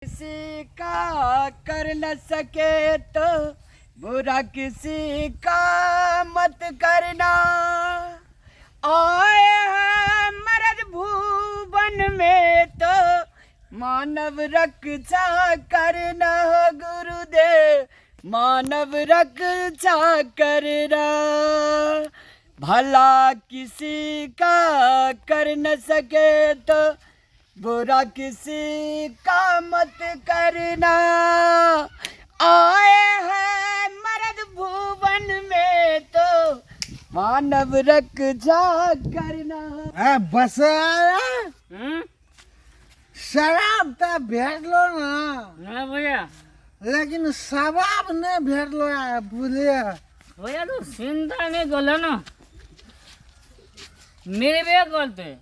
किसी का कर न सके तो बुरा किसी का मत करना। आए हैं मरद भुवन में तो मानव रक्षा करना गुरुदेव, मानव रक्षा करना। भला किसी का कर न सके तो बुरा किसी का मत करना। आए हैं मरद भुवन में तो मानव रक्षा करना। ए बस हम्म? शराब तऽ भेटलो ना। ना भैया। लेकिन शराब नहीं भेटलो यार, बुझलिए। भैया तू चिंता नहीं कर ना, मिलबे करते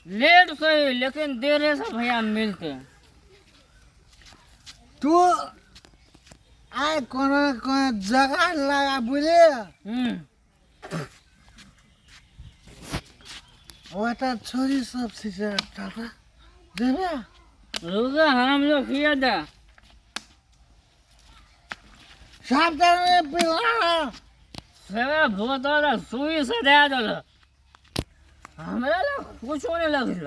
लेट सही लेकिन देरे से भैया मिलते। तू आइ कोनो कोनो जगह लगा, बुझलिए। ओतऽ छोरी सब छै से टाटा देबे। रुक हम लोग किया था सब तऽ पिला सेवा बोतल सुई से दे दल हमरा लग कुछो नहीं लगल।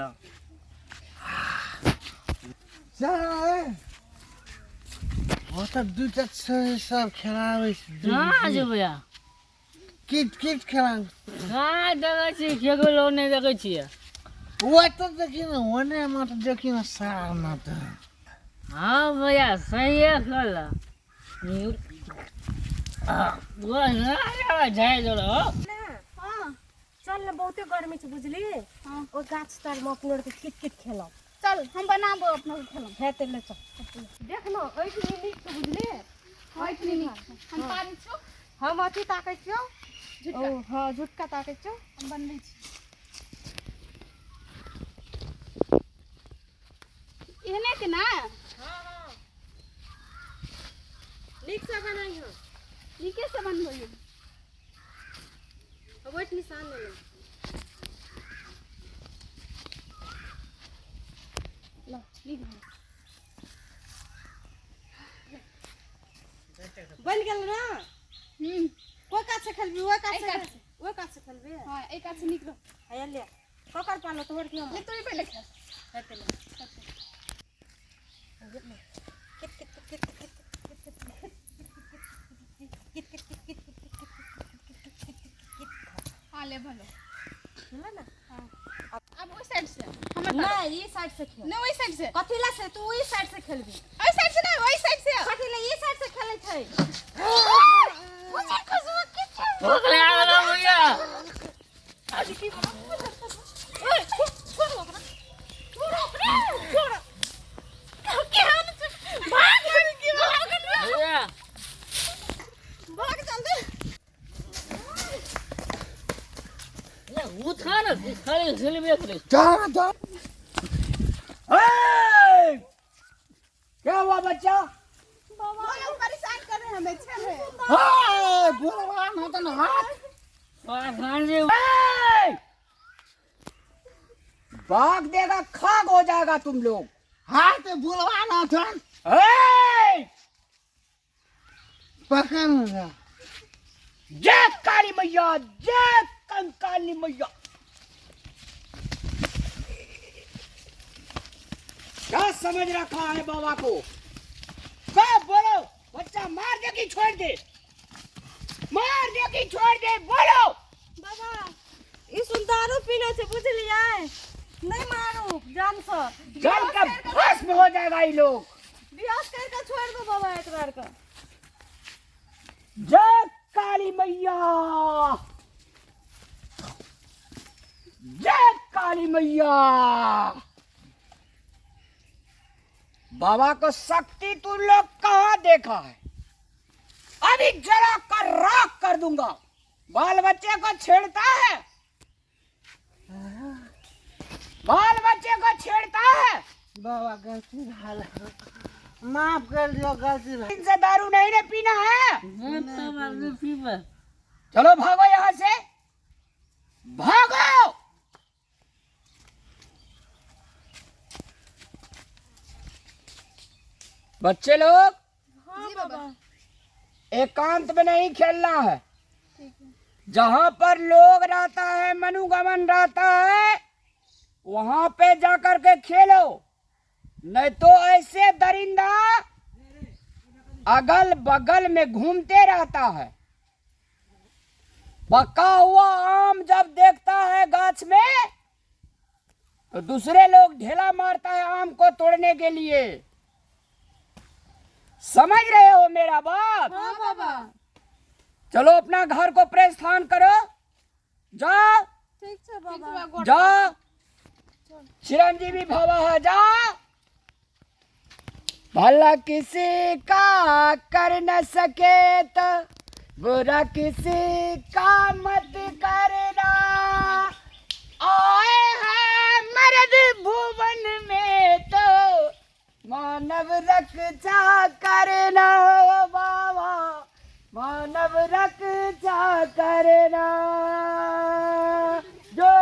चल ओतऽ दूटा छोरी सब खेलाबै छै। कहाँ छै भैया? किट किट खेलाबै। कहाँ देखै छी? केकरो लोग नहीं देखै छियै। ओतऽ देखी ने, ओने मत देखी ने सार मत। हाँ भैया सही कहल जाइ दल। हाँ चल ने, बहुते गर्मी छै बुझली। हाँ। ओहि गाछ तरमे अपनो आरके कित कित खेलब। चल हम बनाबो अपना के खेलब। हेतै ले चल, देख न एहिठिन नीक छै बुझली। एहिठिन नीक छै। हम पारै छियौ। हम अथी ताकै छियौ। झुटका। ओ हँ, झुटका ताकै छियौ। हम बनबै छी एहने के ना। नीक से बनाइहो। नीके से बनबै। अब ओहि निशान ले ले। ल नीक भेल। बनि गेल ना? हम्म। कोइ कात से खेलबी? ओहि कात एहि से? कात से। ओहि कात से खेलबी। हाँ एहि कात से नीक रह। हैया ले, पकड़ पालो तोहर की हम। ले तू ही पहिले खेल। हेतै ले। कित कित कित कित कित कित कित कित कित कित। हाँ ले भलो। भेलै ने? अब ओहि साइड से हमर तरफ। नहि, ई साइड से खेल। नहि ओहि साइड से। कथी ला से? तू ई साइड से खेलबी। ओहि साइड से नहि, ओहि साइड से। कथी ला ई साइड से खेलै छै? उजर खसुआ के छै। भूख लागल हौ भैया। ओए छोड़ ओकरा, छोड़ ओकरा, छोड़। केहन छै? भाग भाग। भैया भाग जल्दी। ले उठा ने, खाली खेलबे करै। चल चल। ए! क्या हुआ बच्चा? वो लोग परेशान कर रहे हैं हमें, छेड़ रहे हैं। हे बोलबा न तऽ हाथ पाखान जी। ए! भाग देगा खाक हो जाएगा तुम लोग। हाथ बोलबा न थन। ए! पकड़ जा। जय काली मैया, जय कंकाली मैया। क्या समझ रखा है बाबा को? क्या बोलो बच्चा, मार दे कि छोड़ दे? मार दे कि छोड़ दे, बोलो। बाबा ई सुन दारू पीने छै बुझलियै, नहि मारू जान से। जल का भस्म हो जाएगा ये लोग। बियाह कर के छोड़ दो बाबा एक बार के। जय काली मैया, जय काली मैया। बाबा को शक्ति तुम लोग कहाँ देखा है? अभी जला कर राख कर दूंगा। बाल बच्चे को छेड़ता है, बाल बच्चे को छेड़ता है। बाबा गलती भेल, माफ कर दियो, गलती भेल। इनसे दारू नहीं ना पीना है। पीबे। चलो भागो यहाँ से, भागो। बच्चे लोग, हाँ बाबा। एकांत में नहीं खेलना है। ठीक है। जहाँ पर लोग रहता है, मनुगमन रहता है, वहां पे जाकर के खेलो, नहीं तो ऐसे दरिंदा अगल बगल में घूमते रहता है। पका हुआ आम जब देखता है गाछ में तो दूसरे लोग ढेला मारता है आम को तोड़ने के लिए। समझ रहे हो मेरा बात? हाँ बाबा। चलो अपना घर को प्रस्थान करो, जाओ। ठीक छै बाबा। जाओ, चिरंजीवी भव है, जाओ। भला किसी का कर न सके तो बुरा किसी का मत करना। आए हैं मर्द भुवन में तो मानव रक्षा करना बाबा, मानव रक्षा करना।